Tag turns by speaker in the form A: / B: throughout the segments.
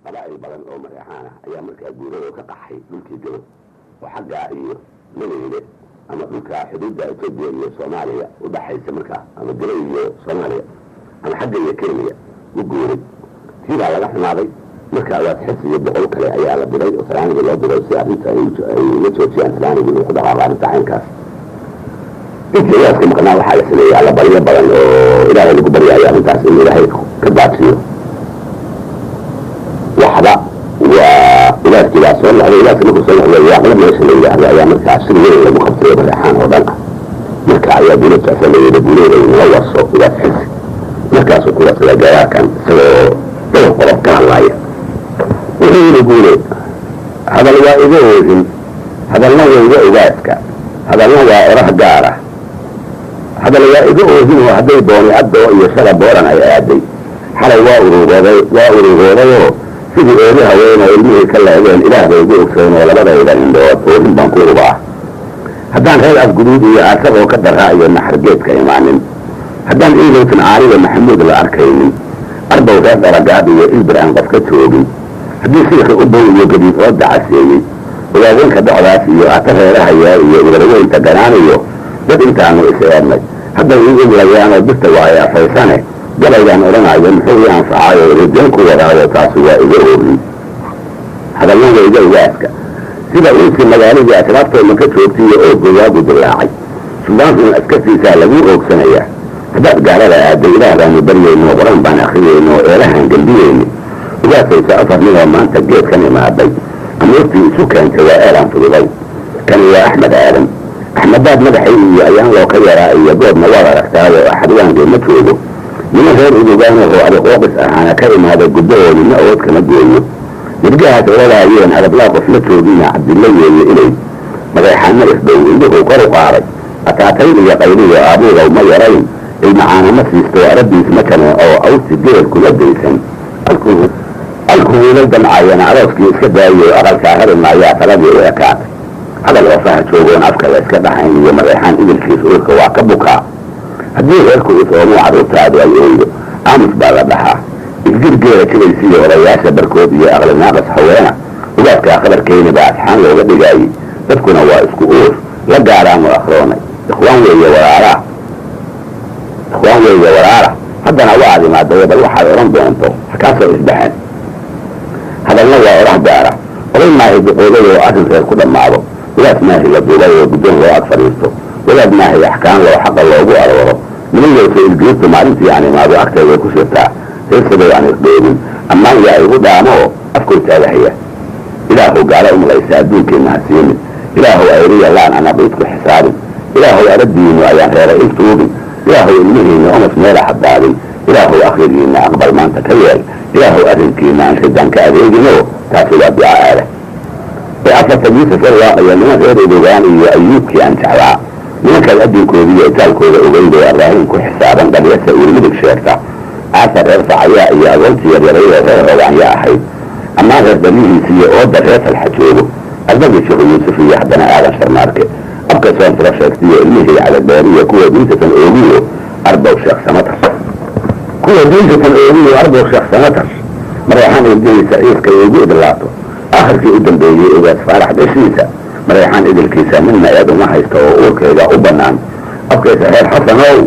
A: Qabaa'il badan oo Mareexaan ah ayaa markaa guuray oo ka qaxay dhulkii Gado oo xaggaa iyo Laleyle ama dhulka xuduudda Etoobiya iyo Soomaaliya u dhaxaysa markaa, ama Gado iyo Soomaaliya ama xagga iyo Kenya u guuray. Tiibaa laga xumaaday. Marka Awaas Xirsi iyo 100 kale ayaa la diray oo Talyaaniga loo diray si arrinta ay uga joojiyaan Talyaanigu inuu ku dhaqaaqo arrinta caynkaas. Intii Ugaaska maqnaa waxaa la sameeyey allabaryo badan oo Ilaahay lagu baryaayo arrintaas in Ilaahay ka baajiyo. Waxba waa Ugaaskii baa soo noqday. Ugaaska markuu soo noqday, Waaqla meesha la yidhaahdo ayaa markaa shir weyn lagu qabtay oo Mareexaan oo dhan ah. Marka ayaa Guuleed Jecfar la yidhi, "Guuleed, ay nala warso Ugaas Xirsi." Markaasuu ku warsaday garaarkan isagoo dhowr qodob ka hadlaaya. Wuxuu yidhi Guuleed: "Hadal waa iga oohin, hadalna wayga Ugaaska, hadalna waa orah gaar ah. Hadal waa iga oohin oo hadday dooni addoo iyo shala booran ay aaday, xalay waa ururooday, waa ururoodayoo sidii oori haween oo ilmihii ka leedeen. Ilaah bay igu ogsoon oo labadayda indhood oohin baan ku hubaa. Haddaan reer Afguduud iyo aasagoo ka daraa iyo naxargeedka imaanin, haddaan Ilgowtan Caaliga Maxamuud la arkaynin, arbow reer Dharagaab iyo Ilbir aan qof ka joogin, haddii shiikhi u bow iyo gadiid oo dacaseeyey, ogaadeenka docdaas iyo ata reerahayaa iyo ugarweynta ganaaniyo dad intaanu is eednay hadday ii iglayaanoo birta waa ay afaysane, gabaygaan odhanaayo muxuu ii anfacaayo rideen ku wadaayo? Taasi waa iga oohin, hadalna waa iga Ugaaska. Sida uuntii magaaladii asraabtoodna ka joogtay iyo oogga waagu dilaacay, suldaankuna askartiisaa laguu oogsanayaa. Haddaad gaalada aaday, Ilaah baanu baryayno, Qur-aan baan akriyayno, eelahaan gembiyeyni. Ugaasaysa afar nin oo maanta geedkan imaaday amuurtii isu keentay waa eelaan fududay. Kani waa Axmed Aadan Axmedaad madaxay iyo ayaan loo ka yaraa iyo goobna waad aragtaayo axadwaangee ma joogo. Niman reer Udugaano oo ariqooqis ahaana ka imaada guddahoodi nina ood kama gooyo. Midgahaas odhadaayeen adablaa qof ma joogina Cabdilla yeeye inay Mareexaanna isdhow indhuhuu kor u qaaday, ataatayn iyo qayliyo aabuugow ma yarayn. Ilmacaana ma siisto, arabbiis ma kane oo awsi geel kula daysan. Alku wiilal damcaayana arooskii iska daayo, aqalkaa rabi maayaa taladii u ekaatay. Hadal oofaha joogoon afka la iska dhaxayn iyo Mareexaan idilkiis uurka waa ka bukaa. Haddii reerku is-oomuu carruurtaadu ay ooydo, aamus baa la dhaxaa. Isgir geela jibaysiiyo odayaasha barkood iyo aqli naaqis haweena, Ugaaskaa khabarkeeni baa asxaan looga dhigaayey. Dadkuna waa isku uur la gaaraanu akhroonay, ikhwaan weeye walaalaa, ikhwaan weeye walaala. Haddana waad imaadayo, bal waxaad odhan doonto ha kaa soo isbaxeen. Hadalna waa orah gaara. Oday maahi duqoobay oo arrin reer ku dhammaado, wadaad maahi la duubay oo guddoon loo ag fadhiisto, wadaad maahi axkaan loo xaqa loogu arooro. Niman yowsa ilgiirtu maalintii aan imaado agtayday ku shirtaa. Reersadow aan isdhoobin, ammaan yaa igu dhaamo oo afkow taagahaya. Ilaahow gaala umlaysa adduunkeenna ha siinin. Ilaahow ayriya laan aan aqiidku xisaabin. Ilaahow aradiinu ayaan reera il tuugin. Ilaahow ilmihiinna omas meela hadaadin. Ilaahow akhrigiinna aqbal maanta ka yeel. Ilaahow arrinkiinna aan ridaan ka adeeginoo. Taasi waa duca aada ee afarta Yuusuf warwaaqaya. Niman reer Udogaan iyo Ayuubkii aan jeclaa, nimankaad adduunkoodiiyo itaalkooda ogeyd oo Abraahiim ku xisaaban, dhalyasa uur midig sheegta, aasar reer Facayaa iyo agoontii yaryarayoo reer Rogaanyo ahayd, ammaan reer daryihiisi iyo ooda reer Falxajoogo, ardadii Sheekhu Yuusuf iyo haddana Aadan Sharmaarke, abka soonfuro sheegtiyo ilmihii Calidheeriyo kuwa diintatan oogiyo arbow Sheekh Samatar, kuwa diintatan oogiyo arbow Sheekh Samatar, Mareexaan ildihiisa ciiska igu idlaato. Aakhirkii u dambeeyey Ogaas Faarax dhashiisa, Mareexaan idilkiisa midna eed uma haysto oo uurkayga u bannaan. Afkaysa reer Xasanow,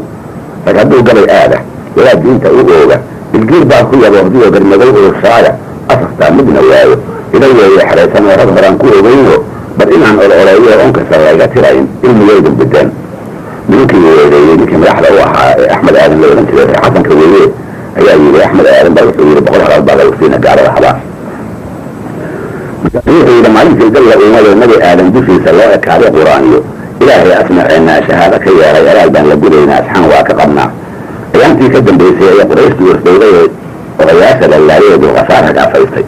A: rag hadduu gabay aada walaad diinta u ooga, ilgiir baa ku yaboohdiyo garmadow ururshaaya, afartaa midna waayo ila weeye xeraysan oo rag horaan ku ogeyno. Bal inaan ololeeyo onkasta layga tirayn ilmigaydan bedeen." Nimankii weereeyey ninkii madaxda u ahaa ee Axmed Aadan la odhan jiray, reer Xasanka weeye, ayaa yidhi Axmed Aadan baa wuxuu yidhi: "100 halaad baa lagu siina gaalada habaar." Wuxuu yidhi: "Maalintii dalla uumado Nabi Aadan dushiisa loo ekaaday Qur-aanyo, Ilaahay asmaceennaa shahaado ka yeelay, alaal baan la gudaynaa, asxaan waa ka qabnaa. Ayaantii ka dambaysay ayaa Qurayshtii wasdowday odayaasha lallaayay ee Dulqafaar rag afaystay.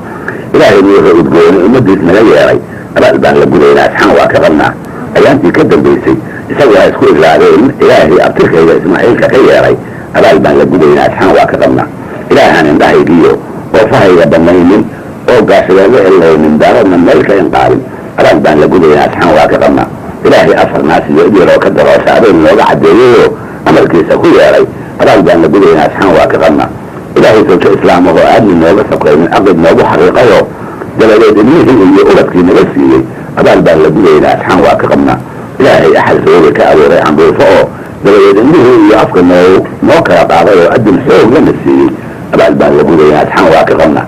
A: Ilaahay wuxuu udgoonay ummadiis naga yeelay, abaal baan la gudaynaa, asxaan waa ka qabnaa. Ayaantii ka dambaysay isagu waa isku idlaadeen, Ilaahay abtirkayga Ismaaciilka ka yeelay, abaal baan la gudaynaa, asxaan waa ka qabnaa. Ilaahaan indhahaygiyo oofahayga banaynin oo gaashadeeda elaynin, daaradna meel ka inqaalin, abaal baan la gudaynaa, asxaan waa ka qabnaa. Ilaahay afar naas iyo id yaroo ka daroosha abeen nooga caddeeyayoo amarkiisa ku yeelay, abaal baan la gudaynaa, asxaan waa ka qabnaa." Ilaahay sawjo islaam ahoo aadmi nooga safraynin caqid noogu xaqiiqayo, dabadeed ilmihii iyo ubadkii naga siiyey, abaal baan la gudaynaa, asxaan waa ka qabnaa. Ilaahay axad rooga ka abuuray cambuufo oo dabadeed indhihii iyo afka noo kala qaaday oo adin xoog lana siiyey, abaal baan la gudaynaa, asxaan waa ka qabnaa.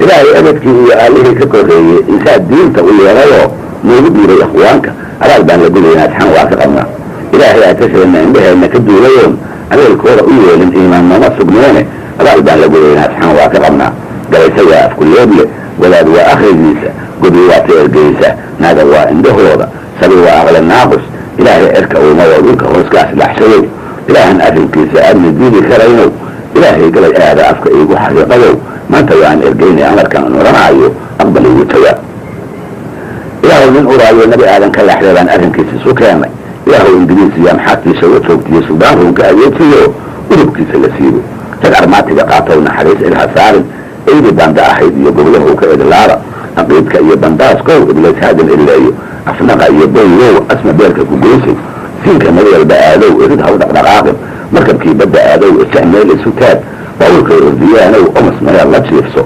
A: Ilaahay abadkii iyo aalihii ka korreeyey insaad diinta u yeelayoo noogu dhiibay ikhwaanka, abaal baan la gudaynaa, asxaan waa ka qabnaa. Ilaahay aatasheenna indhaheenna ka duulayoon abeelkooda u yeelin iimaan nooma sugneene, abaal baan la gudaynaa, asxaan waa ka qabnaa. Galaysa waa afkulooble, wadaad waa akhrigiisa, gobi waa ta ergeysa, naaga waa indhahooda, sabi waa aqle naaqus. Ilaahay cirka uumado dhulka hooskaas dhaxshadow, ilaahan arrinkiisa aadna diidi karaynow, ilaahay galay aada afka iigu xaqiiqadow, maanta waan ergeynay amarkaan odhanaayo aqbal igu jawaab. Ilaahuw nin uraayo nabi aadan ka leexday baan arrinkiisa isu keenay. Ilaahuw ingiriis iyo amxaartiisa uga joogtiyo suldaan ruunka adeejiyo udubkiisa la siibo, rag armaatiga qaatow naxariis ilha saarin, eydi banda ahayd iyo goblahu ka idlaaba, aqiidka iyo bandaaskow iblays haadin ileeyo, afnaqa iyo boygow asma beerka ku goysay, siinka meel walba aadow irid ha u dhaqdhaqaaqin, markabkii badda aadow isjex meel isu taag, bawlkay ordiyaanow omas meel la jiifso,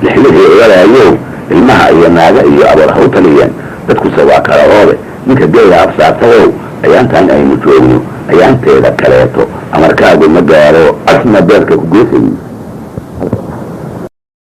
A: lixlihii ogalaayow ilmaha iyo naaga iyo aboor ha u taliyeen, dadkuse waa kala oode, ninka geela afsaartadow ayaantan aynu joogno ayaanteeda kaleeto amarkaagu ma gaaro, asma beerka ku goysay.